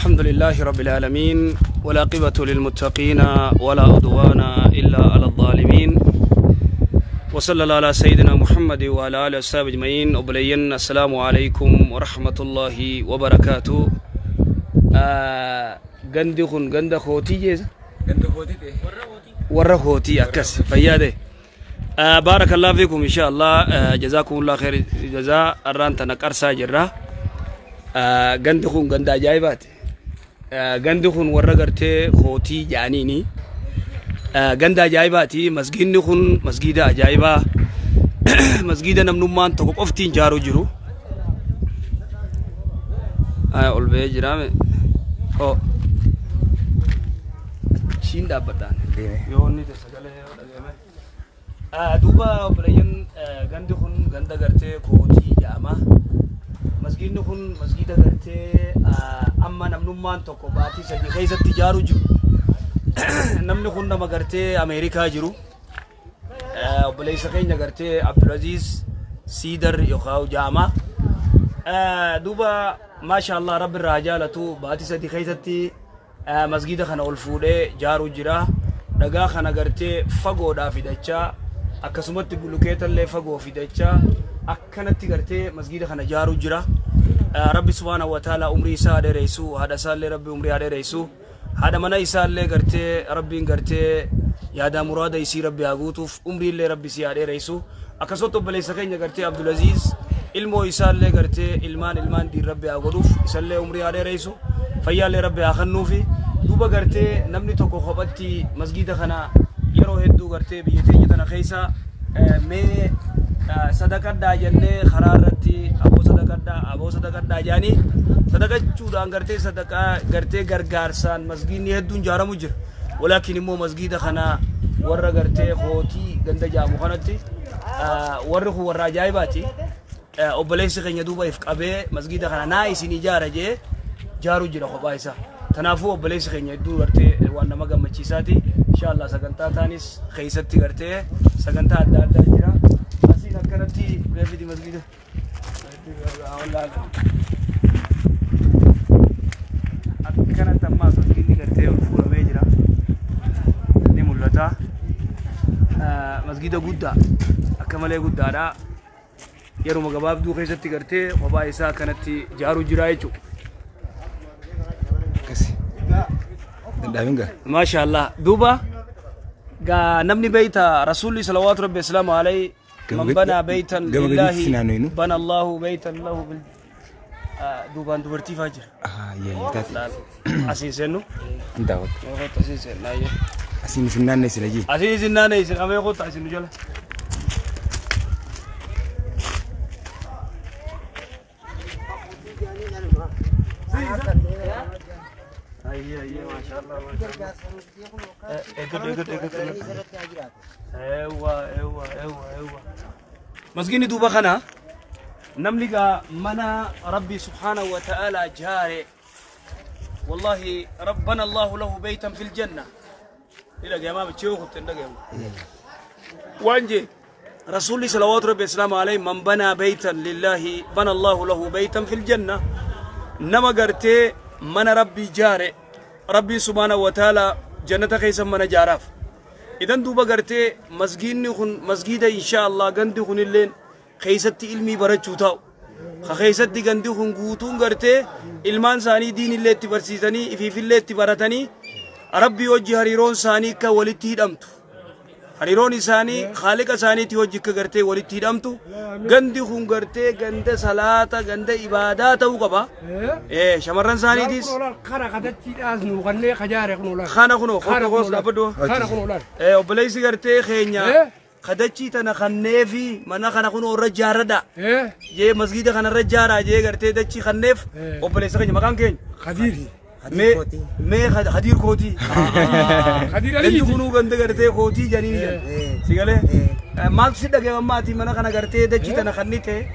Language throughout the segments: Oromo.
الحمد لله رب العالمين والعاقبة للمتقين ولا عدوان إلا على الظالمين وصلى الله على سيدنا محمد وعلى آله وصحبه أجمعين وبلين السلام عليكم ورحمة الله وبركاته. Gandi kun ganda kootii jeesa. Ganda kootii ta'e. Warra kootii akkas fayyaade. بارك الله فيكم إن شاء الله جزاكم الله خير جزاء arraan tana Qarsaa jirra. Gandi kun ganda ajaa'ibaati. Gandi kun warra gartee kootii jaaniini. Ganda ajaa'ibaati. Masgiidni kun masgiida ajaa'ibaa. Masgiida namnummaan tokko qoftiin ijaaruu jiru. Ol ba'ee jiraame. Oh. Achiin dhaabbadhaan. Yoo inni sagalee yoo dhagahame. Duuba obboleeyyan, gandi kun ganda gartee kootii jedhama. Masgiidni kun masgiida gartee amma namnummaan tokko baatii 3 keessatti ijaaruu jiru. Namni kun nama gartee Ameerikaa jiru. Obboleessa keenya gartee Abdulaziz Siidar yookaan jedhama. Duuba maasha Allah, Rabbi irraa jaalatu, baatii 3 keessatti masgiida kana ol fuudhee ijaaruu jira. Dhagaa kana gartee fagoodhaa fidachaa, akkasumatti bulukeetallee fagoo fidachaa, akkanatti gartee masgiida kana ijaaruu jira. Rabbi subhaanahu wa ta'ala umrii isaa dheeressu, haadha isaallee Rabbi umrii haa dheeressu. Haadha mana isaallee gartee Rabbiin gartee yaada muraada isii Rabbi haa guutuuf, umriillee Rabbi isii haa dheeressu. Akkasumatti obboleessa keenya gartee Abdulaziz ilmoo isaallee gartee ilmaan ilmaan diin Rabbi haa godhuuf, isallee umrii haa dheeressu, fayyaallee Rabbi haa kennuufi. Duuba gartee namni tokko kophatti masgiida kana yeroo hedduu gartee biyya teenya tana keessa mee sadaqadhaa jennee karaa irratti aboo sadaqadhaa, aboo sadaqadhaa jedhanii sadaqachuudhaan gartee sadaqaa gartee gargaarsaan masgiidni hedduun ijaaramu jira. Walaakin immoo masgiida kana warra gartee kootii ganda jaamu kanatti warri kun warra ajaa'ibaati. Obboleessi keenya duuba if qabee masgiida kana naa isin ijaara jee jaaru jira kophaa isaa. Kanaafuu obboleessi keenya hedduu gartee waan nama gammachiisaati. Inshallah sagantaa taanis keessatti gartee sagantaa adda addaa jira. Asiin akkanatti reefiti masgiida. Akkanatti ammaas masgiidni gartee ol fuudhamee jira. Ni mul'ata. Masgiida guddaa akka malee guddaadha. Yeruma gabaabduu keessatti gartee kophaa isaa akkanatti ijaaruu jira jechuudha. Akkasi. Danda'amin gaa. Maasha Allah. Duuba gaa namni beeyta Rasuulli salawaatu Rabbi islaamu alayhi man banaa beeytan Gama gadiitti lillaahi sinaannu. Bana Allahu beeytan lahu bil duubaan dubartii faa jira. Yaa taate. Asiin seennu. Hin daawwattu. Kottu asiin seenna ayyee. Asiin isin naanneessina jee. Asiin isin naanneessin amee, kottu asiin nu jala. Ayyee ayyee, maasha Allah, maasha Allah. Eeggadhu, eeggadhu, eeggadhu. Eewwa, eewwa, eewwa, eewwa. Masgiidni duuba kana namni gaa mana Rabbi subhaanahu wa ta'ala jaare, wallahi rabbana Allahu lahu baytan fil janna. Ni dhagayama bichee kutte hin dhagayamu. Waan jee Rasuulli salawaatu Rabbi islaamu alayhi man banaa baytan lillahi bana Allahu lahu baytan fil janna. Nama gartee mana Rabbii jaare, Rabbi subhaanahu wa ta'ala jannata keessa mana jaaraaf. Idan duuba gartee masgiidni kun masgiida insha Allah gandi kun illeen keessatti ilmii barachuu ta'u. Ka keessatti gandi kun guutuun gartee ilmaan isaanii diin illee itti barsiisanii, ifiifillee itti baratanii, Rabbii hojii hariiroon isaanii akka walitti hidhamtu. Hariiroon isaanii haaliqa isaaniitii hojii akka gartee walitti hidhamtu, gandi kun gartee ganda salaata, ganda ibaadaa ta'uu qaba. Shamarran isaaniitis Kana kadachiidhaas nu kannee kajaare kun olaan. Kana kunoo Kana koos kun dhaabbadhu. Kana kun olaan. Obboleessi gartee keenya kadachii tana kanneefi mana kana kunoo irra jaaradha. Jee masgiida kana irra jaaraa jee gartee dachii kanneef obboleessa keenya maqaan keenya. Kadiiri. Mee mee, Hadiir kootii. Hadiir Gandi Aliiti. kunuu ganda gartee kootii janii jedhan. Si galee? Maaltu si dhagee ammaati mana kana gartee dachii tana kannite,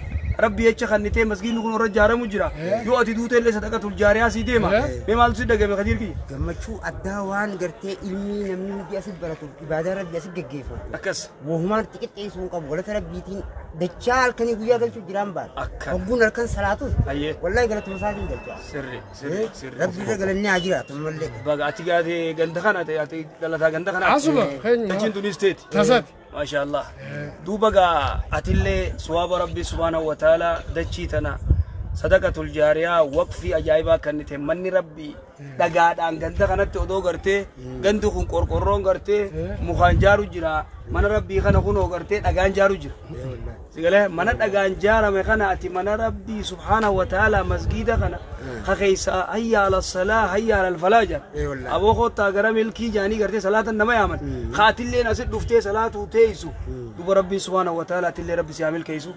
Rabbi jecha kannitee masgiidni kun irra ijaaramu jira. Yoo ati duute illee sadaqatul jaariyaa sii deema. Mee maaltu si dhagame, Hadiir kiyya? Gammachuu addaa waan gartee ilmi namni hundi asit baratu, ibaadaa Rabbii asit geggeeffatu. Akkas. Wahumaan xixiqqeessuu hin qabu, galata Rabbiitiin. Dachaa halkanii guyyaa galchuu jiraan baala. Akka. Hogguun halkan salaatus. Ayyee. Wallahi galatuma isaatiin galchaa. Sirri sirri sirri. Rabbi irra galannee haa jiraatu ammallee. Baga ati gaate ganda kana ta'e ati galataa ganda kana. Asuma, keenya. Dachiin tunis teeti. Tasaati. Maasha Allah. Duuba gaa atillee suwaaba Rabbi subhaanahu wa ta'ala dachii tana sadaqatul jaariyaa waqfii ajaa'ibaa kan ta'e manni Rabbi dhagaadhaan ganda kanatti odoo gartee gandi kun qorqorroon gartee mukaan jaaru jira mana Rabbii kana kunoo gartee dhagaan jaaru jira. Sigalee mana dhagaan jaarame kana ati mana Rabbii subhaanahu wa ta'ala masgiida kana ka keessa hayya ala salaa hayya ala falaa jira. Eh, wallahi. Aboo kottaa gara milkii jaanii gartee salaatan nama yaaman. Kaatilleen asit dhuftee salaatuu teessu. Duba Rabbii subhaanahu wa ta'ala atillee Rabbi si haa milkeessu.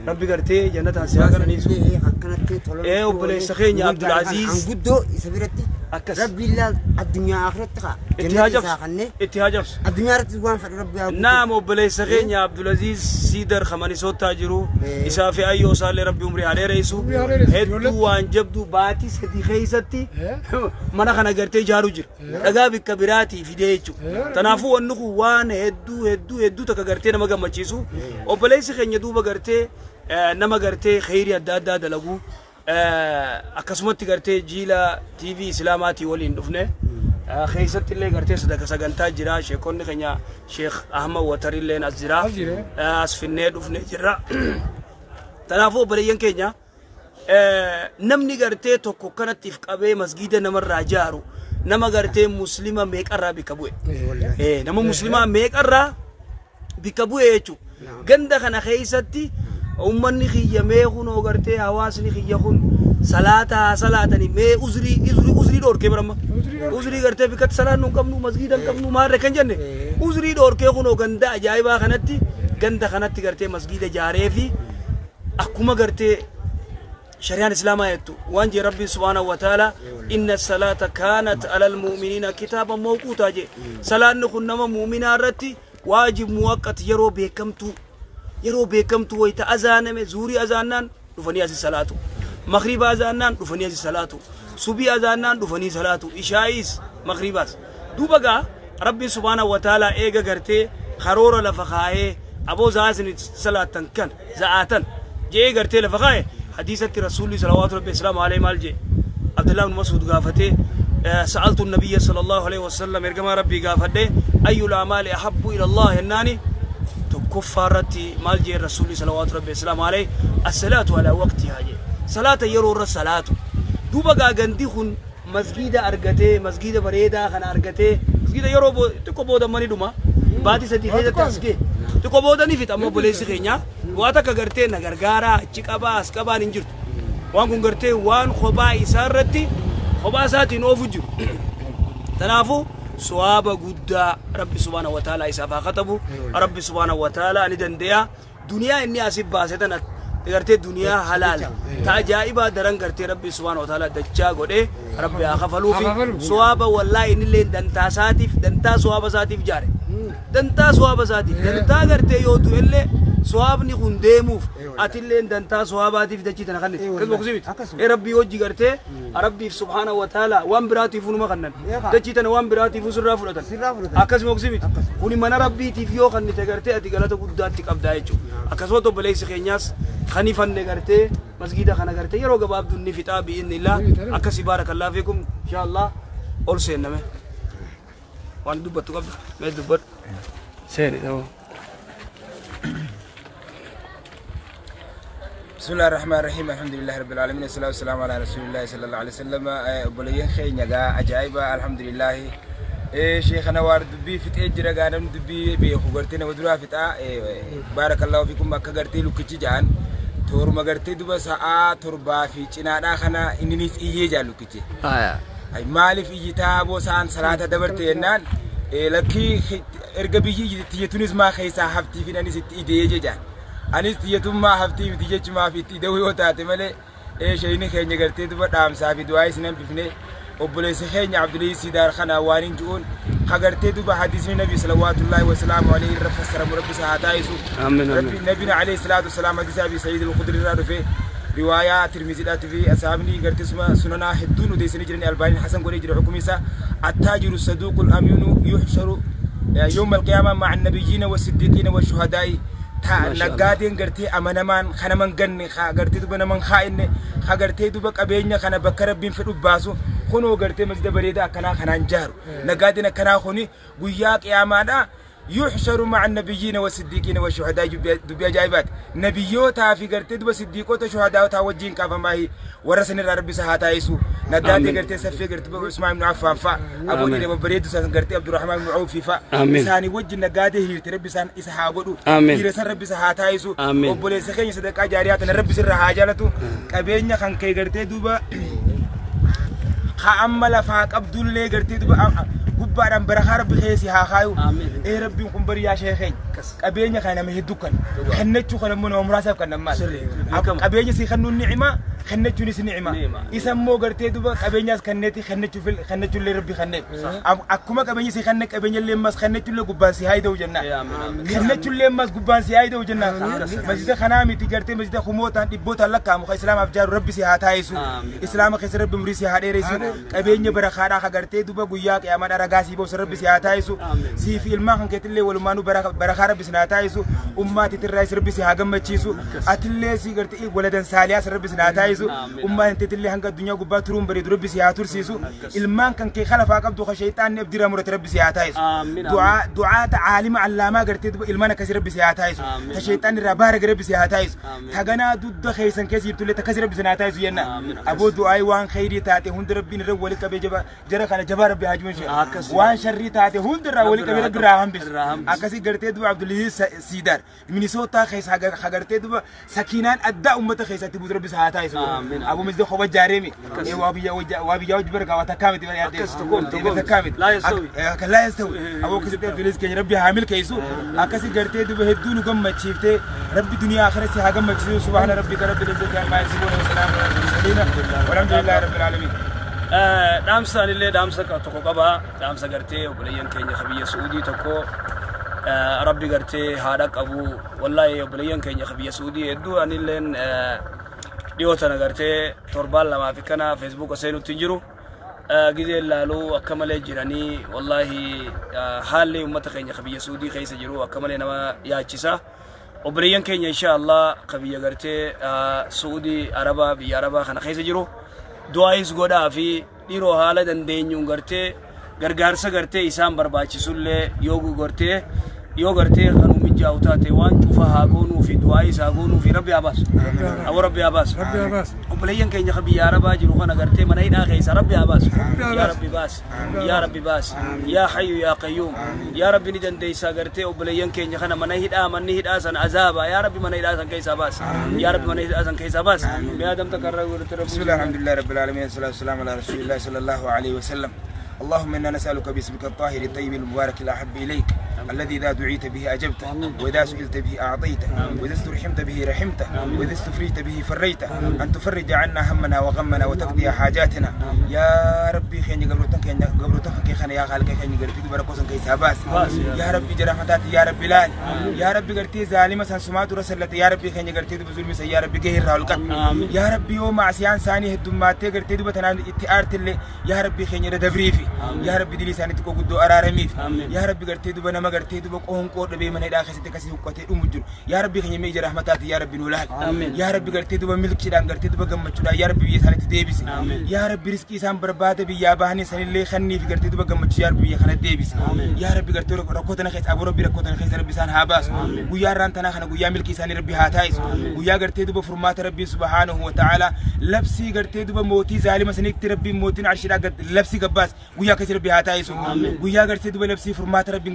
Rabbi gartee jannataan si haa qananiisu. Akkanatti tola. Obboleessa keenya Abdul Aziz. Anguddoo isa biratti. Akkas. Rabbi illaa addunyaa akhiratti kaa. Itti haa Jannata isaa kannee. jabsu. Itti haa jabsu. Addunyaa irratti waan fedhe Rabbi haa guutu. Naam obboleessa keenya Abdulaziz Siidar Khamanisoottaa jiru. Isaa fi ayyoo isaallee Rabbi umrii haa dheeressu. Umrii haa dheeressu. Hedduu waan jabdu baatii 3 keessatti mana kana gartee ijaaru jira. Dhagaa bikka biraatii fidee jechuudha. Kanaafuu wanni kun waan hedduu hedduu hedduu takka gartee nama gammachiisu. Obboleessi keenya duuba gartee nama gartee kheyrii adda addaa dalagu. Akkasumatti gartee jiila TV Islaamaatii waliin dhufne. Keessatti illee gartee sadaka sagantaa jira. Sheekonni keenya Sheekh Ahmad Watarilleen as jira. As jira. As finnee dhufne jirra. Kanaafuu obboleeyyan keenya namni gartee tokko kanatti if qabee masgiida namarraa jaaru nama gartee muslima meeqarraa bikka bu'e. Nama muslimaa meeqarraa bikka bu'e jechuudha. Ganda kana keessatti uummanni kiyya mee kunoo gartee hawaasni kiyya kun salaata haa salaatanii mee uzrii uzrii uzrii dhoorkee biramma. Uzrii gartee bikkatti salaannu hin qabnu masgiida hin qabnu maarree kan jenne uzrii dhoorkee kunoo ganda ajaa'ibaa kanatti ganda kanatti gartee masgiida jaaree fi akkuma gartee shari'aan islaamaa jettu waan jee Rabbiin subhaanahu wa ta'ala inna salaata kaanat alal mu'miniina kitaaba mawquutaa jee salaanni kun nama mu'minaa irratti waajib muwaqqat yeroo beekamtuu wayita azaaname zuurii azaannaan dhufanii asi salaatu makriba azaannaan dhufanii asi salaatu subii azaannaan dhufanii salaatu ishaa'is makribaas duuba gaa Rabbiin subhaanahu wa ta'ala eega gartee karoora lafa kaayee aboo za'aa isin salaattan kan za'aatan jee gartee lafa kaayee hadiisatti rasuulli salawaatu rabbi islaamu alayhi maal jee Abdullah ibn Mas'ud gaafatee sa'altu nabiyya sallallahu alayhi wasallam ergamaa Rabbii gaafadhe ayyul a'maali ahabbu ila Allah jennaani tokkoffaa irratti maal jee rasuulli salawaatu rabbi islaamu alayhi as-salaatu ala waqtihaa jee salaata yeroo irra salaatu duuba gaa gandi kun masgiida argatee masgiida bareedaa kana argatee masgiida yeroo xiqqoo booda mani dhuma baatii 3 keessatti as ga'e xiqqoo booda ni fixa amma obboleessi keenya waa takka gartee na gargaaraa achi qabaa as qabaan hin jirtu waan kun gartee waan kophaa isaa irratti kophaa isaatiin oofu jiru. Kanaafuu suwaaba guddaa Rabbi subhaanahu wa ta'ala isaaf haa katabu. Rabbi subhaanahu wa ta'ala ni danda'a. Duniyaa inni asii baase tana gartee duniyaa halaal ta ajaa'ibaa daran gartee Rabbi subhaanahu wa ta'ala dachaa godhee Rabbi haa kafaluufi Haa kafalu. Suwaaba wallaahi inni illee dantaa isaatiif dantaa suwaaba isaatiif jaare. Dantaa suwaaba isaatiif dantaa gartee yoo du'ellee suwaabni kun deemuuf atillee dantaa suwaabaatiif dachii tana kannite. Akkasuma kusimiti. Akkasuma. Ee Rabbii hojii gartee Rabbiif subhaanahu wa ta'ala waan biraatiif numa kannan. Eegaa. Dachii tana waan biraatiif sirraa fudhatan. Sirraa fudhatan. Akkasuma kusimiti. Kuni mana Rabbiitiif yoo kannite gartee ati galata guddaatti qabdaa jechuudha. Akkasumas obboleessi keenyaas kan ifanne gartee masgiida kana gartee yeroo gabaabduu ni fixaa bi'innillah. Akkasii baarakallaa fiikum inshaallah ol seenname. Waan dubbattu qabda mee dubbadhu. Seeni ta'uu. بسم الله الرحمن الرحيم الحمد لله رب العالمين والصلاة والسلام على رسول الله صلى الله عليه وسلم obboleeyyan keenya gaa ajaa'iba alhamdulillah sheekana waar dubbii fixee jira gaa namni dubbii beeku gartee nama duraa fixaa baarakallahu fiikum akka gartee lukkichi ja'an tooruma gartee duba sa'aa 7 fi cinaadhaa kana inninis iyyee jaa lukkichi. Ay, maaliif iyyitaa boo sa'aan salaata dabarte jennaan lakkii erga biyyi tiyyatunis maa keessaa haftii fi anis itti idee jejaan anis tiyyatummaa haftii miti jechumaaf itti ida'uu yoo taate malee sheeyni keenya gartee duba dhaamsaa fi du'aa isin hambifne obboleessi keenya Abdulii Sidaar kana waan hin ji'uun ka gartee duba hadiisni nabi salawaatullaahi wasalaamu alayhi irra fassaramu rabbi isaa haa taa'isu. Amiin, amiin. Rabbi nabina alayhi salaatu wasalaam hadiisa Abi Sa'iid al-Khudri irraa dhufe riwaayaa Tirmiziidhaatii fi asaabni gartee suma sunanaa hedduun odeessanii jiran Albaaniin hasan godhee jira hukumiisa attaajiru saduuqul amiinu yuhsharu يوم القيامة مع النبيين والصديقين والشهداء Naggaadeen gartee amanamaan kanaman ganne gartee duba naman kaa'inne gartee duba qabeenya kana bakka rabbiin fedhu baasu kunoo gartee masjida bareedaa akkanaa kanaan jaaru naggaadeen akkanaa kuni guyyaa qiyaamaadha يحشر مع النبيين والصديقين والشهداء دبي أجايبات نبيوتا في قرتي دبا صديقوتا شهداء توجين كافا ماهي ورسن ربي سهاتا يسو ندادي قرتي سفي قرتي عثمان بن عفان فا أبو دي بريد سان قرتي عبد الرحمن بن عوف فا ساني وجه نغادي هيرتي ربي سان إسحا غدو هيرسن ربي سهاتا يسو وبولي سخين صدقة جاريات ربي سر حاجالتو قبينيا خان كي قرتي دبا خا أملا فاق عبد الله قرتي دبا gubbaadhaan barakaa rabbi keessi haa kaayu ee rabbiin kun bari yaa sheekeen qabeenya kana nama hedduu kan kennachuu kana immoo nama muraasaaf kan nammaa qabeenya si kennuun ni'ima kennachuunis ni'ima isa immoo gartee duba qabeenyaas kenneeti kennachuullee rabbi kennee akkuma qabeenya si kenne qabeenyallee ammas kennachuullee gubbaan si haayida'u jenna kennachuullee ammas gubbaan si haayida'u jenna masjida kanaa miti gartee masjida kumootaan dhibbootaan lakkaa'amu kan islaamaaf jaaru rabbi si haa taayisu islaama keessa rabbi umurii si haa dheeressu qabeenya barakaadhaa ka gartee duba guyyaa qiyaamaadhaa ragaa sii boosa rabbi si haa taayisu siif ilmaan kan keetillee walumaanuu barakaa rabbi si haa taayisu ummaatitirraayis rabbi si haa gammachiisu atillee si gartee waladan saaliyaas rabbi si haa taayisu ummaan teetillee hanga addunyaa gubbaa turuun bareedu rabbi si haa tursiisu ilmaan kan kee kalafaa qabdu ka shayxaanni abdiirraa murate rabbi si haa taayisu du'aata caalima allaamaa gartee ilmaan akkasii rabbi si haa taayisu ta shayxaanni irraa baaraga rabbi si haa taayisu ta ganaa dudda keessan keessa jirtullee takkasii rabbi si haa taayisu jenna aboo du'aayi waan khayrii taate hunda rabbiin irra wali qabee jara kana jabaa rabbi haa jiru waan sharrii taate hundirraa wali qabee rabbi irraa hambisu akkasii gartee duba Abdulaziz Siidar Minisootaa keessa gartee duba sakiinaan addaa uummata keessatti buutu rabbi haa taayisu abu misde khoba jaaremi waa biyya wajji barga waa takkaa miti bari takkaa miti laa yastawi aboo akkasitti Abdulaziz keenya rabbi haa milkeessu akkasii gartee duba hedduu nu gammachiiftee rabbi duniyaa akhiratti haa gammachiisu subhaana rabbika rabbil izzati ammaa yasifuun wa salaamun alal mursaliin walhamdulillahi rabbil aalamiin. Dhaamsaan illee dhaamsa tokko qaba. Dhaamsa gartee obboleeyyan keenya biyya Suudii tokko rabbi gartee haadha qabu. Wallaahi obboleeyyan keenya biyya Suudii hedduu anilleen dhiyoo tana gartee torbaan lamaa fi kana feesbuuka seenutti hin jiru. Gizeen laaluu akka malee jiranii wallaahi haalli uummata keenya biyya Suudii keessa jiru akka malee nama yaachisa. Obboleeyyan keenya insha Allah biyya gartee Suudii Arabaa biyya Arabaa kana keessa jiru. Du'aayis godhaa fi dhiiroo haala dandeenyuun gartee gargaarsa gartee isaan barbaachisullee yoo gartee kan mijaa'u taate waan cufa haa goonuu fi du'aayis haa goonuu fi rabbi haa baasu. Aboo rabbi haa baasu. Obboleeyyan keenya biyya Arabaa jiru kana gartee mana hidhaa keessa rabbi haa baasu. Yaa rabbi baas. Yaa rabbi baas. Yaa hayyu yaa qayyuum. Yaa rabbi ni dandeessaa gartee obboleeyyan keenya kana mana hidhaa manni hidhaa san azaaba. Yaa rabbi mana hidhaa san keessaa baas. Yaa rabbi mana hidhaa san keessaa baas. Mee Adam takarra godhate rabbi. Bismillah alhamdulillah rabbil alamin salatu wassalamu ala rasulillah sallallahu alayhi wa sallam. اللهم إنا نسألك باسمك الطاهر الطيب المبارك الأحب إليك الذي إذا دعيت به أجبته وإذا سئلت به أعطيته وإذا استرحمت به رحمته وإذا استفرجت به فريته أن تفرج عنا همنا وغمنا وتقضي حاجاتنا يا ربي خيني قبرتك قبرتك خيني يا خالق خيني قرتي بركوسن كيس عباس يا ربي جرحمتات يا ربي لال يا ربي قرتي ظالمة سمات رسلت يا ربي خيني قرتي بظلم يا ربي جهر راولك يا ربي يوم عصيان ثاني هدماتي قرتي بتنان اتارت اللي يا ربي خيني ردفريفي يا ربي دلي ساني تكو قدو أرارميف يا ربي قرتي دوبا نما قرتي دوبا قوهن قور دبي من هيدا خسيتي كسي حقوتي أمجر يا ربي خيني ميجي رحمتاتي يا ربي نولال يا ربي قرتي دوبا ملك شدان قرتي دوبا قمتشودا يا ربي بيساني تديبسي يا ربي رزقي سان بربادة بيا باهني ساني اللي خني في قرتي دوبا قمتش يا ربي خنا ديبسي يا ربي قرتي ركوتنا خيس أبو ربي ركوتنا خيس ربي سان هاباس ويا رانتنا خنا ويا ملكي ساني ربي هاتايس ويا قرتي دوبا فرمات ربي سبحانه وتعالى لبسي قرتي دوبا موتي ظالمة سنكت ربي موتين عشرة لبسي قباس ويا كسر ربي هاتايسو ويا قرتي دوبا لبسي فرمات ربي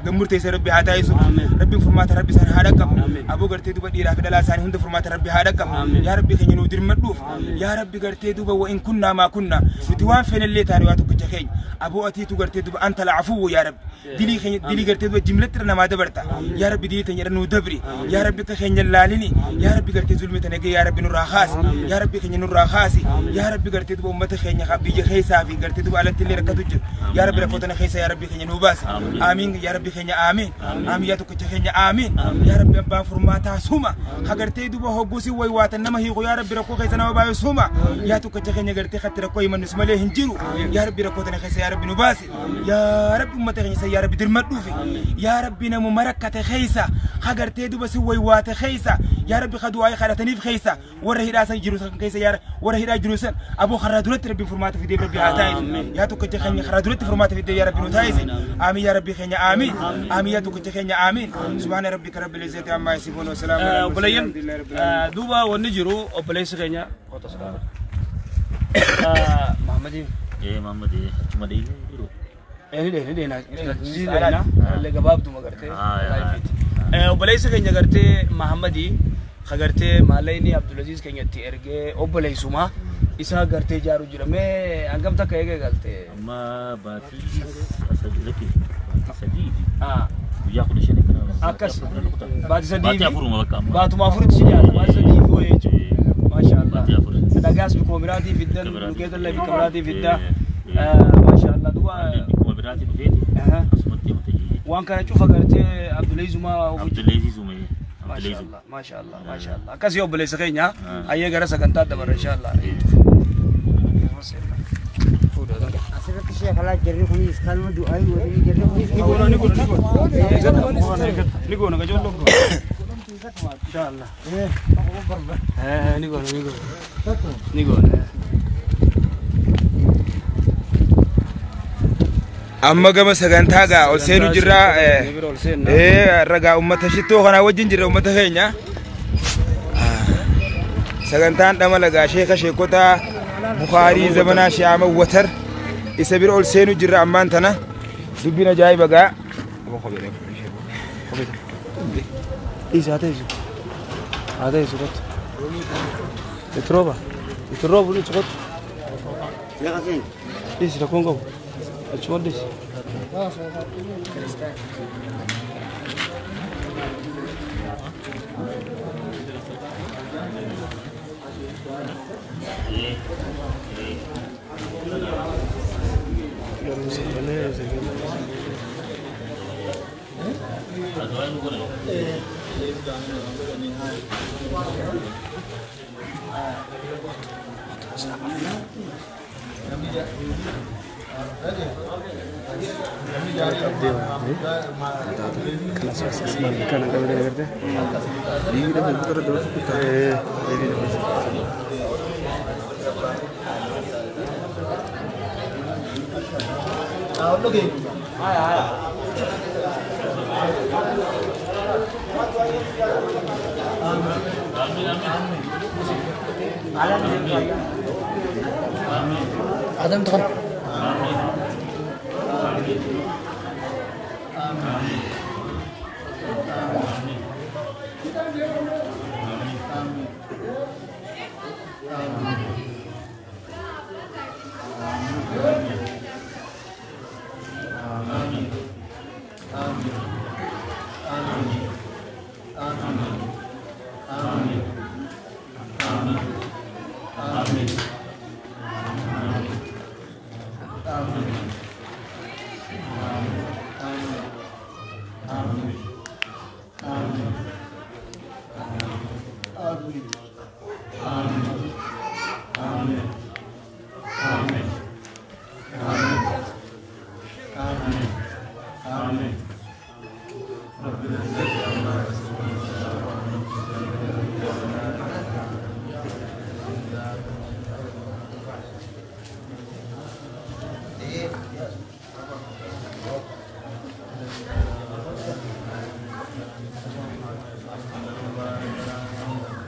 قمرتي ربي هاتايسو ربي فرمات ربي سان هادكم أبو قرتي دوبا ديرا في دلا سان هند فرمات ربي هادكم يا ربي خيني نودر مدوف يا ربي قرتي دوبا وإن كنا ما كنا نتوان فين اللي تاني واتو كجخين أبو أتيتو قرتي دوبا أنت العفو يا رب دلي خيني دلي قرتي دوبا جملتنا ما دبرتا يا ربي دي تنير نودبري يا ربي كخيني اللاليني يا ربي قرتي ظلمتنا يا ربي نور خاص يا ربي خيني نور خاصي يا ربي قرتي دوبا أمة خيني خبيجي خيسا في قرتي دوبا على تلي ركتوج يا ربي ركوتنا خيسا يا ربي خيني نوباس آمين yaa rabbi keenya aamiin aamiin yaa tokkicha keenya aamiin yaa rabbi abbaan furmaataa suma hagartee duba hogguusi way waatan nama hiiku yaa rabbi rakkoo keessa nama baayu suma yaa tokkicha keenya gartee katti rakkoo himannu malee hin jiru yaa rabbi rakkoo tana keessa yaa rabbi nu baasi yaa rabbi ummata keenya yaa rabbi dirmadhuufi yaa rabbi namu marakkate keessa hagartee duba si way waate keessa yaa rabbi kadu'aa kadhataniif keessa warra hidhaa san jiru san keessa yaa warra hidhaa jiru san aboo karaa duratti rabbi furmaata fidee rabbi haa taa'ise yaa tokkicha keenya karaa duratti furmaata fidee yaa rabbi nu taa'ise aamiin yaa rabbi keenya aamiin aamiin yaa tokkicha keenya aamiin subhaana rabbika rabbil izzati ammaa yasifuun wa salaamun alal Obboleeyyan mursaliin duuba wanni jiru obboleessi keenya qoota sodaa. Mahammadiin. Muhammad achuma deemee jiru. Ni deena ni deena illee gabaabduma gartee laayifiiti. Obboleessi keenya gartee Mahammadii ka gartee maallayni Abdulaziz keenyatti ergee obboleessuma isaa gartee ijaaru jira. Mee hangam takka eegee galte? Amma baatii sadii lakki baatii sadii fi guyyaa 15 kana. Akkas baatii sadii Baatii afuruma bakka amma. Baatuma afuritti si dhiyaata baatii sadii fi wayii jechuudha. Maasha Allah. Baatii afur. Dhagaas bikuma biraatii fiddan lukeeta illee bikka biraatii fidda. Maasha Allah duuba. Bikkuma biraatii dhufeeti. Asumatti himate jechuudha. Waan kana cufa gartee Abdulazizumaa ofu. Abdulaziz ume. Maasha Allah maasha Allah maasha Allah. Akkasii obboleessa keenya hayyee gara sagantaa dabarra insha Allah. Asirratti sheekalaa jarri kunis kanuma du'aa waliin jarri kunis Ni goona ni goona ni goona gajoollo goona. Insha Allah. Ni goona ni goona ni goona. Amma gama sagantaa gaa ol seenu jirra Bira ol seenna. Ragaa ummata shittoo kanaa wajjin jirra ummata keenya sagantaan dhama lagaa sheeka sheekota Bukaarii zamanaa shi'aama watar isa bira ol seenu jirra ammaan tana dubbiin ajaa'iba gaa. Dhiisi haa teessu. Haa teessu kottu. Itti rooba. Itti roobu dhiisi kottu. Dhiisi rakkoon qabu. Achuma dhiisi. Kana qabdee agartee?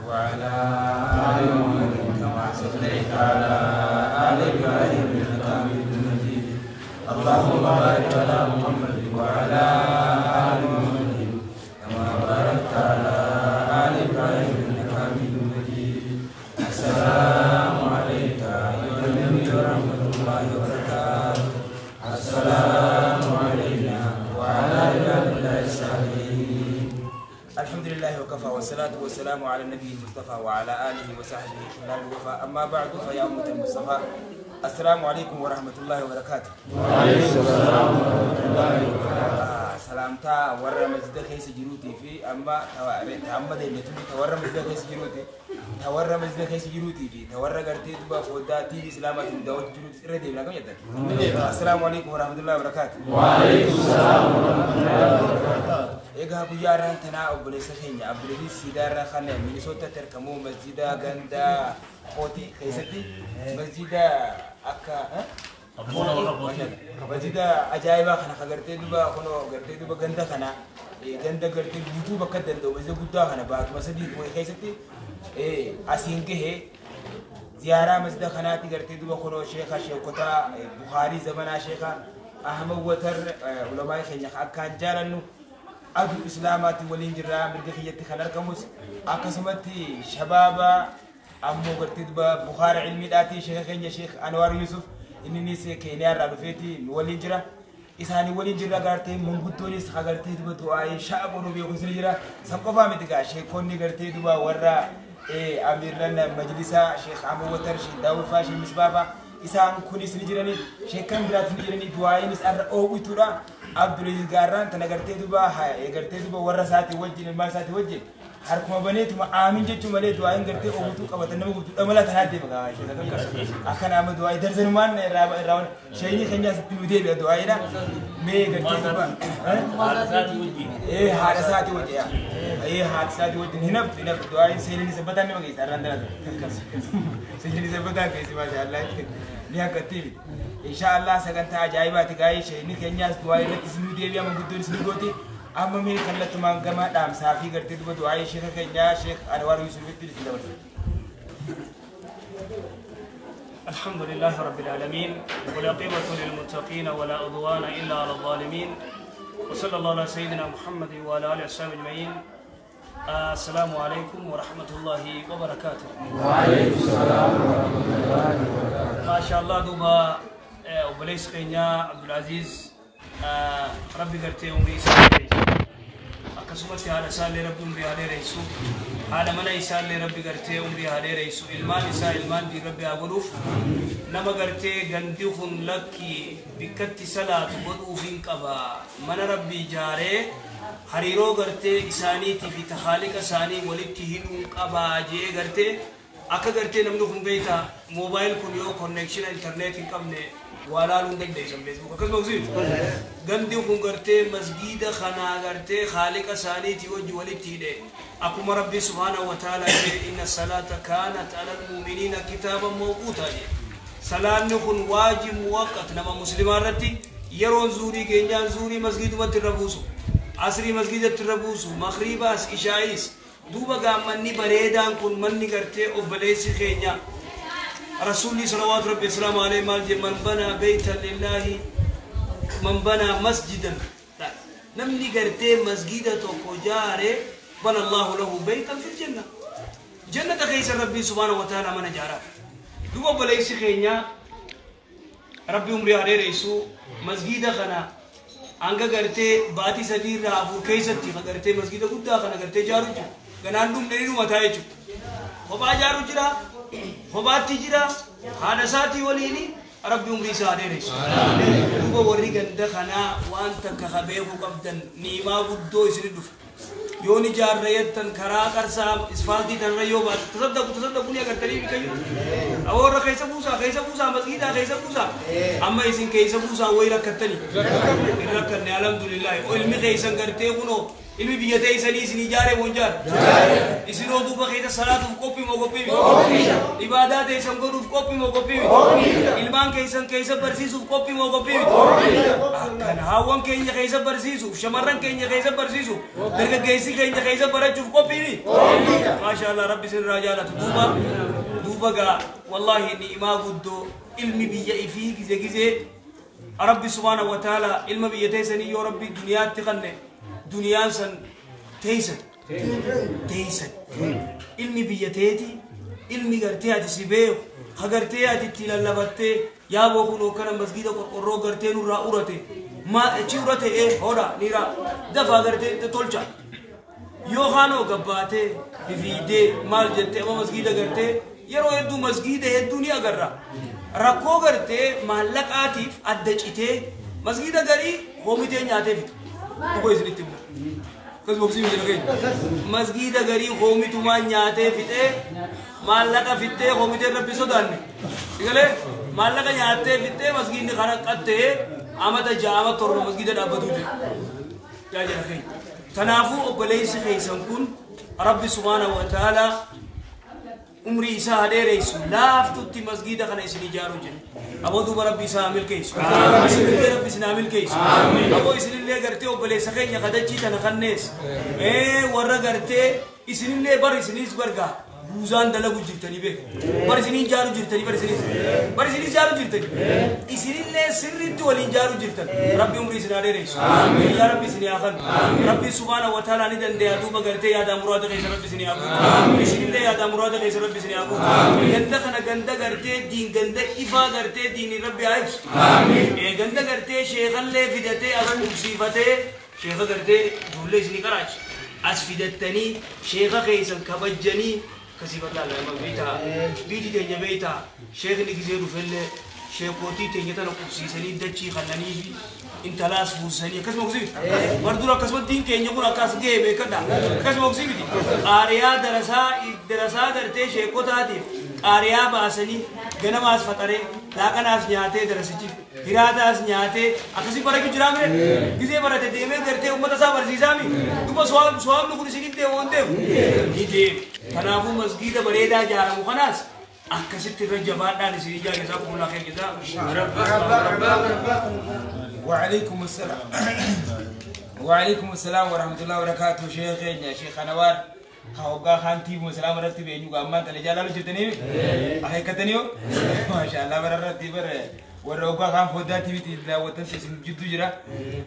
وعلى آل محمد كما صليت على آل إبراهيم إنك حميد مجيد اللهم بارك على محمد وعلى آل محمد كما باركت على آل إبراهيم إنك حميد مجيد السلام عليك أيها النبي ورحمة الله وبركاته السلام علينا وعلى عباد الله الصالحين الحمد لله وكفى والصلاة والسلام على النبي المصطفى وعلى آله وصحبه خلال الوفاء أما بعد فيا أمة المصطفى السلام عليكم ورحمة الله وبركاته. وعليكم السلام ورحمة الله وبركاته. Salaamtaa warra masjida keessa jiruutii fi amma amma deemnetu ta warra masjida keessa jiruuti ta warra masjida keessa jiruutii fi ta warra gartee duba foddaa TV Islaamaatiin daawwachuu jiruuti irra deemna kam jettan. Assalaamu alaikum warahmatullahi wabarakaatu. Waalaikum salaam warahmatullahi wabarakatuh. Egaa guyyaa irraan tanaa obboleessa keenya Abdulaziz Siidaa irraa kan Minisootatti argamu masjida ganda Qootii keessatti masjida akka masjida ajaa'ibaa kana ka gartee duba kunoo gartee duba ganda kana ganda gartee guutuu bakka danda'u masjida guddaa kana baatuma sadii wayii keessatti asiin gahee ziyaaraa masjida kanaatti gartee duba kunoo sheeka sheekotaa Bukhaarii zamanaa sheeka Ahmad Watar ulamaa keenya akkaan jaalannu aduu islaamaatti waliin jirra mirga kiyyatti kan argamus akkasumatti shabaaba ammoo gartee duba Bukhaara ilmiidhaati sheeka keenya Sheekh Anwaar Yusuf inninis Keeniyaa irraa dhufeeti nu waliin jira. Isaanii waliin jirra gartee manguddoonis gartee duba du'aa'ee sha'a godhuu beekus ni jira. San qofaa miti gaa sheekonni gartee duba warra amiirran majlisaa Sheekh Ahmad Watar, Sheekh Daawud faa, Sheekh Misbaa faa isaan kunis ni jirani sheekan biraatis ni jirani du'aa'iinis arra oowwituudha. Abdulaziz Gaarraan tana gartee duba gartee duba warra isaatii wajjin ilmaan isaatii wajjin harkuma baneetuma aamin jechuu malee du'aa'iin gartee oowwituu qabatan nama guutuu dhamala tanaa deema gaa akkana amma du'aa'ii darzanumaan irraa sheeyni keenya asitti nu deebi'a du'aa'iidha mee gartee duba haadha isaatii wajjin haadha isaatii wajjin hin haftu hin haftu du'aa'iin seelin isa bataan nama geessa arraan tanaa seelin isa bataan geessi maashaallah ni akkattiifi inshaallah sagantaa ajaa'ibaati gaa'ee sheeyni keenyaas du'aa'ii irratti nu deebi'a manguddoon isin gooti amma mee kallattumaan gama dhaamsaa fi gartee duba du'aa'ii sheeka keenyaa Sheekh Anwaar Yuusufitti isin dabarsa. الحمد لله رب العالمين والعاقبة للمتقين ولا عدوان إلا على الظالمين وصلى الله على سيدنا محمد وعلى آله وصحبه أجمعين. السلام عليكم ورحمة الله وبركاته. وعليكم السلام ورحمة الله وبركاته. ما شاء الله دوبا وبليس خينا عبد العزيز ربي قرتي أمري سالي akkasumatti haadha isaallee rabbi umrii haa dheeressu haadha mana isaallee rabbi gartee umrii haa dheeressu ilmaan isaa ilmaan diin rabbi haa godhuuf nama gartee gandi kun lakki bikkatti salaatu godhuuf hin qaba mana rabbi ijaaree hariiroo gartee isaaniitii fi tahaaliqa isaanii walitti hidhuun qabaa jee gartee akka gartee namni kun beekta moobaayil kun yoo konneekshina intarneet hin qabne waa laaluu hin dandeessan feesbuuk akkasuma gandi kun gartee masgiida kanaa gartee haaliqa isaaniitii wajji walitti hidhe akkuma rabbi subhaanahu wa ta'aalaa jedhe inna salaata kaanat alal mu'miniina kitaaban mawquutaa jedhe salaanni kun waajib muwaqqat nama muslimaa irratti yeroon zuurii keenyaan zuurii masgiidumatti irra buusu asrii masgiidatti irra buusu makriibaas ishaa'is duuba gaammanni bareedaan kun manni gartee obboleessi keenya رسولي صلوات ربي السلام عليه مال من بنى بيتا لله من بنى مسجدا نمني قرتي مسجدة توكو جاره بنى الله له بيتا في الجنة جنة خيس ربي سبحانه وتعالى من جارا دوبا بليس خينيا ربي عمري عليه رئيسو مسجدة خنا أنغا قرتي باتي سدير رافور كيستي قرتي مسجدة قد خنا قرتي جارو غنان دوم نريدو متايچو خبا جارو جرا kophaatti jira haadha isaatii waliini rabbi umrii isaa dheeressu. Duuba warri ganda kanaa waan takka ka beekuu qabdan niimaa guddoo isin dhufa. Yoon ijaarra jettan karaa qarsaa isfaaltii tanarra yoo baate tasaddaqu tasaddaqu ni agartanii bikayyuu. Warra keessa buusaa keessa buusaa masgiidaa keessa buusaa amma isin keessa buusaa wayi rakkattanii. Hin rakkanne alhamdulillahi ilmi keessan gartee kunoo ilmi biyya teessanii isin ijaare moo hin jaare? Isinoo duuba keessa salaatuuf qophii moo qophii miti? Ibaadaa teessan godhuuf qophii moo qophii miti? Ilmaan keessan keessa barsiisuuf qophii moo qophii miti? Akkana haawwan keenya keessa barsiisuuf, shamarran keenya keessa barsiisuuf, dargaggeessi keenya keessa barachuuf qophii miti? Maashaallah rabbi isin irraa jaalatu duuba duuba gaa wallaahi ni'imaa guddoo ilmi biyya ifii gize gizee rabbi subhaanahu wa ta'ala ilma biyya teessanii yoo rabbi duniyaatti kanne duniyaan san teessan teessan ilmi biyya teeti ilmi gartee ati si beeku ha gartee ati itti lallabattee yaaboo kun kana masgiida qorqorroo gartee nurraa urate ma achi urate hodha niira dafaa gartee tolcha yoo kaanoo gabbaatee fifiidee maal jettee amma masgiida gartee yeroo hedduu masgiida hedduu ni agarra rakkoo gartee maallaqaatiif adda citee masgiida garii koomitee nyaatee fixa. Dhuga isinitti himu. Akkasuma obsii miti dhageenya. Masgiida garii hoomitumaan nyaatee fixee maallaqa fixee hoomitee rabbi sodaanne. Sigalee maallaqa nyaattee fixee masgiidni kana qattee amata 6 ama 7 masgiida dhaabbatu jira. Yaa jira keenya. Kanaafuu obboleessi keessan kun Rabbi subhaanahu wa ta'ala umrii isaa haa dheeressu laaftutti masgiida kana isin ijaaruu jira. Aboo duuba Rabbi isaa haa milkeessu. Isinillee Rabbi isin haa milkeessu. Aboo isinillee gartee obboleessa keenya kadachii tana kannees. Warra gartee isinillee bar isinis bargaa buuzaan dalagu jirtanii beeku. Bar isiniin jaaru jirtanii bar isinis. Bar isinis jaaru jirtanii. Isinillee sirriitti waliin jaaru jirtan. Rabbi umrii isin haa dheeressu. Yaa Rabbi isin haa kennu. Rabbi subhaanahu wa ta'ala ni dandeenya duuba gartee yaada muraada keessa Rabbi isin haa guutu. Isinillee yaada muraada keessa Rabbi isin haa guutu. Ganda kana ganda gartee diin ganda ifaa gartee diini Rabbi haa ibsu. Ganda gartee sheekallee fidatee as qubsiifatee sheeka gartee ijoollee isinii qaraachi. As fidattanii sheeka keessan kabajjanii kasii bal'aa lama beektaa biiti teenya beektaa sheekni gisee dhufellee sheekootii teenya tana qubsiisanii dachii kannanii fi intalaas fuusanii akkasuma obsii miti. Bar dura akkasuma diin keenya kun akkas ga'e beekadha akkasuma obsii miti. Qaariyaa darasaa gartee sheekotaatiif qaariyaa baasanii ganamaas faxaree laaqanaas nyaatee darasichi hiraataas nyaatee akkasii barachuu jiraa mire gisee barate deemee gartee uummata isaa barsiisaa mi duba suwaamni kun isinitti deemu waan deemu ni deemu. Kanaafuu masgiida bareedaa ijaaramu kanaas akkasitti irra jabaadhaan isin ijaare isaa qulqullaa keenya isaa. وعليكم السلام وعليكم السلام ورحمة الله وبركاته. شيخنا شيخ أنوار خوغا خانتي مسلم رتي بينو غامان تلجالالو جتني أهيكتنيو ما شاء الله بررتي بر وروغا خان فوداتي بيتي داوتن سن جدو جرا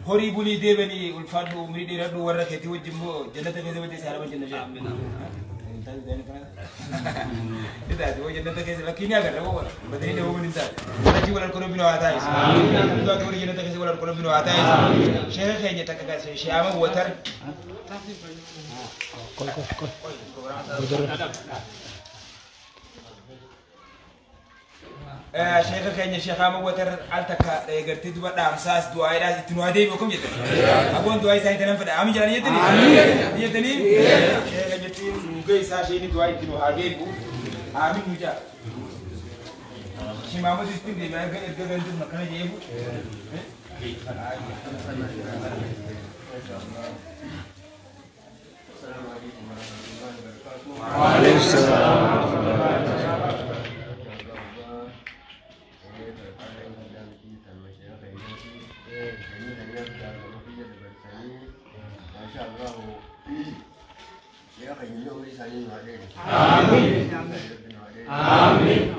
هوري بولي ديبني الفادو مريدي ردو ورخيتي وجمبو جنة كيسه بتي سارة جنة إذا هو جنة كيسه لكن يا غير هو بدني هو من إنسان لكن ولا الكلام بينو عطايس إذا هو جنة كيسه ولا الكلام بينو عطايس شيخ خيني تكاس شيامه وتر كل كل كل شيخ خيني شيخ أبو وتر علتك قرتي دوا دامساس دعاء راس تنوادي بكم جت أبون دعاء ساي تنام فدا أمي جلاني يتني يتني شيخ جتي نوجي ساشيني دعاء تنوادي بو آمين مجا شيمامو سيستم دي ما يرجع يرجع يرجع مكانه جيبو السلام عليكم ورحمة الله وبركاته. وعليكم السلام ورحمة الله وبركاته. آمين آمين.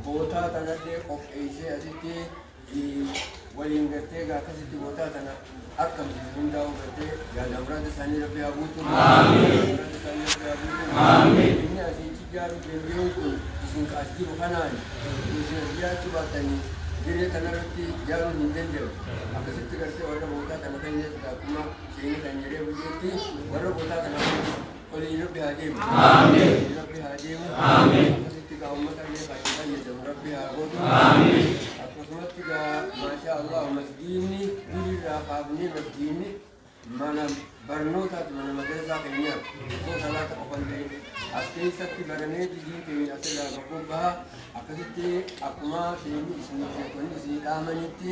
Bootaa tanallee qopheessee asitti waliin gartee akkasitti bootaa tana akka hundaa'u gartee yaada muraasa isaanii rabbi haa guutu. Muraasa isaanii rabbi haa guutu. Inni asitti ijaaru deembi'uun kun isin as jiru kanaan isin as jiraachuu baatanii dirree kanarratti ijaaruun hin danda'u. Akkasitti gartee warra bootaa kana kennees akkuma isheen kan jedhee biyyeetti warra bootaa kana olii rabbi haa deemu. Rabbi haa deemu. Akkasitti gaa uummata illee fayyadamu rabbi haa godhu. Akkasumatti gaa maashaa Allah masgiinni durirraa kaafnee masgiinni mana barnootaati mana madrasaa keenyaaf osoo salaata qofan ta'in as keessatti baranee diin keenya asirraa qabu baha akkasitti akkuma isheen isinii sheekonni isinii dhaamanitti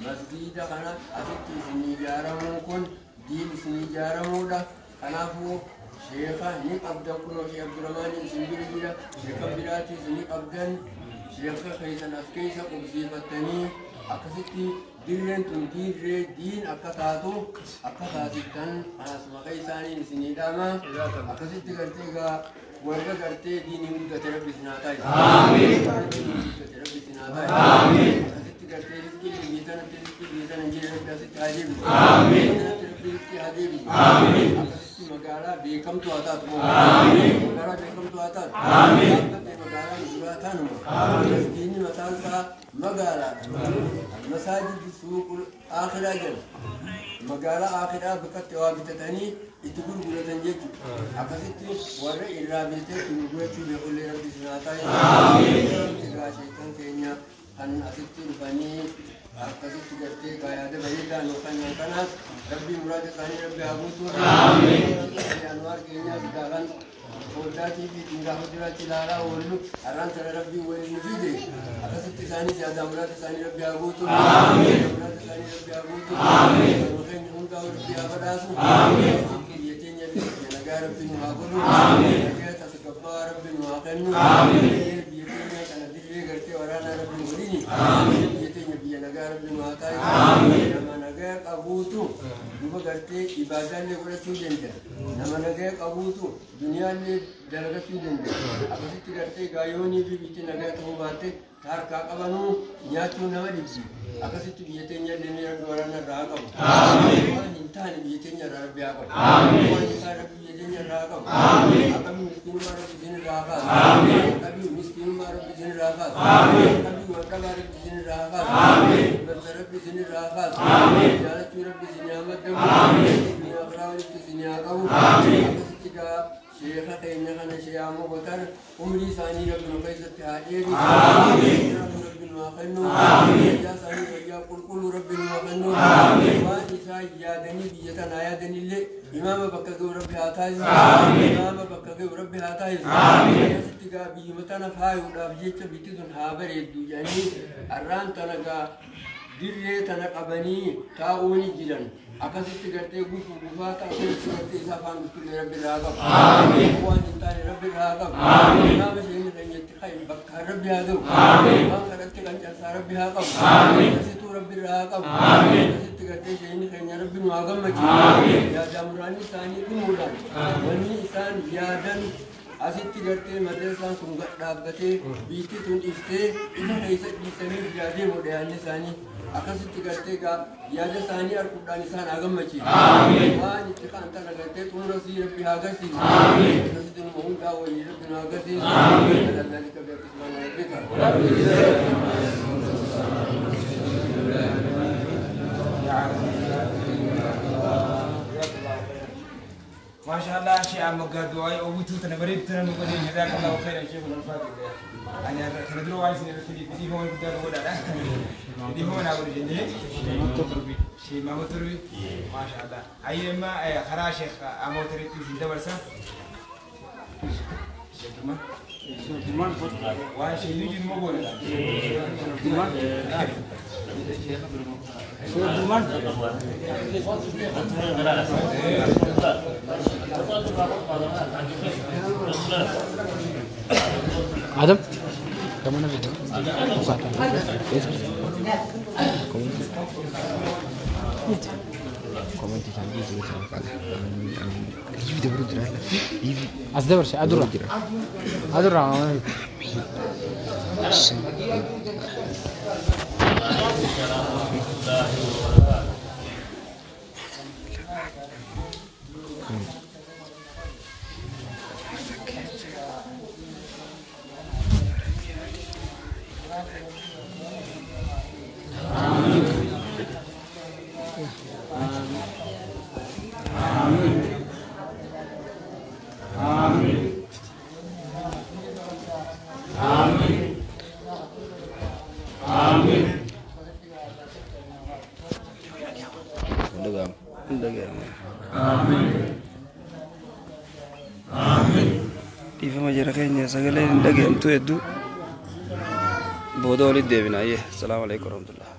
masgiida kana asitti isinii ijaaramuun kun diin isinii ijaaramuudha. Kanaafuu sheeka ni qabdan kunoo Sheekh Abdurrahmaan isin bira jira sheeka biraatis ni qabdan sheeka keessan as keessa qubsiifattanii akkasitti dirreen tun dirree diin akka taatu akka taasiftan kanas maqaa isaaniin isinii dhaama akkasitti gartee egaa warra gartee diinii guddate rabbi isin haa taasisu. Warra diinii guddate rabbi isin haa taasisu. Akkasitti gartee rizqii biyya tanatti rizqii biyya tana hin jirre Rabbi asitti haa deebisu. Biyya tanatti Rabbi rizqii haa deebisu. Akkasitti magaalaa beekamtuu haa taatu. Magaalaa beekamtuu haa taatu. Dhaabbattee magaalaan duraa taanuma. Masjiidni mataan isaa magaalaadha. Masaajiddi suuqul aakhiraa jedha. Magaalaa aakhiraa bakkatti waa bitatanii itti gurguratan jechuudha. Akkasitti warra irraa bitatee itti gurgurachuu beekullee Rabbi isin haa taasisu. Egaa sheekan keenya kan asitti dhufanii akkasitti gartee gaa yaada bareedaa nu kennan kanaas Rabbi muraada isaanii Rabbi haa guutuu. Anwaar keenyaas gaa kan foddaatii fi gaafa duraatti ilaalaa oollu har'aan tana Rabbi waliin nu fide. Akkasitti isaanis yaada muraada isaanii Rabbi haa guutuu. Muraada isaanii Rabbi haa guutuu. Kan keenya hundaa Rabbi haa badhaasu. Biyya teenya biyya nagaa Rabbi nu haa godhu. Nagaa tasgabbaa Rabbi nu haa kennu. Biyya teenya kana dirree gartee waraanaa Rabbi nu godhini. Biyya teenya biyya nagaa Rabbi nu haa taasisu. Nama nagaa qabuutu duba gartee ibaadaallee godhachuu danda'a. Nama nagaa qabuutu duniyaallee dalagachuu danda'a. Akkasitti gartee gaayoonii fi biyyi nagaa ta'uu baatte harkaa qabanuu nyaachuu nama dhibsi. Akkasitti biyya teenya illee Rabbi waraana irraa haa qabu. Waan hin taane biyya teenya irraa Rabbi haa qabu. Waan hin taane Rabbi biyya teenya irraa haa qabu. Akkamii miskiinummaa Rabbi isin irraa haa kaasu. Akkamii miskiinummaa Rabbi isin irraa haa kaasu. Akkamii waldhabaa Rabbi isin irraa haa kaasu. Barsa Rabbi isin irraa haa kaasu. Jaalachuu Rabbi isin haa maddabu. Duniyaa biraa walitti isin haa qabu. Akkasitti gaa sheeka keenya kana sheeyamoo gotar umrii isaanii Rabbi nu keessatti haa dheerisu. Rabbi nu haa kennu. Fayyaa isaanii fayyaa qulqulluu Rabbi nu haa kennu. Waan isaan yaadanii biyya tanaa yaadanillee imaama bakka ga'u Rabbi haa taasisu. Imaama bakka ga'u Rabbi haa taasisu. Akkasitti gaa biyyuma tana faayuudhaaf jecha biyyi tun haa bareeddu jedhanii har'aan tana gaa dirree tana qabanii taa'uuni jiran. Akkasitti gartee gufuu gufaa ta'u gartee isaa afaan dhuftullee Rabbi irraa qabu. Waan hin taane Rabbi irraa qabu. Imaama isheen keenyatti ka'e bakka Rabbi haa ga'u. Waan kanatti qancarsaa Rabbi haa qabu. Akkasittuu Rabbi irraa haa qabu. Akkasitti gartee isheen keenya Rabbi nu haa gammachiisu. Yaadaa muraanni isaanii dhumuudhaan wanni isaan yaadan asitti gartee madrasaan kun dhaabbatee biyyi tun iftee ifa keessa dhiisanii biyyaa deemu yaadni isaanii. Akkasitti gartee gaa yaada isaanii arguudhaan isaan haa gammachiisu. Waan itti ka'an tana gartee xumura sii Rabbi haa agarsiisu. Akkasitti numa hundaa wayii Rabbi nu haa agarsiisu. Alallaalika beeksismaan rabbika. ما شاء الله شيء عم قد وعي وبتو تنبريد تنقول جزاك الله خيرا شيخ الفاضل. أنا تندرو عايز نرسل دي هو بدل ولا لا دي هو أنا أقول جنيه شيء ما متروي ما شاء الله. أي ما خرا شيخ أموتري في دبرسة شيخ ما واه شيء يجي ما بقول آدم كمان Dhiifama jara keenya sagaleen hin dhaga'amtu hedduu booda walitti deebina. Ayyee, salaamu alaikum warahmatullah.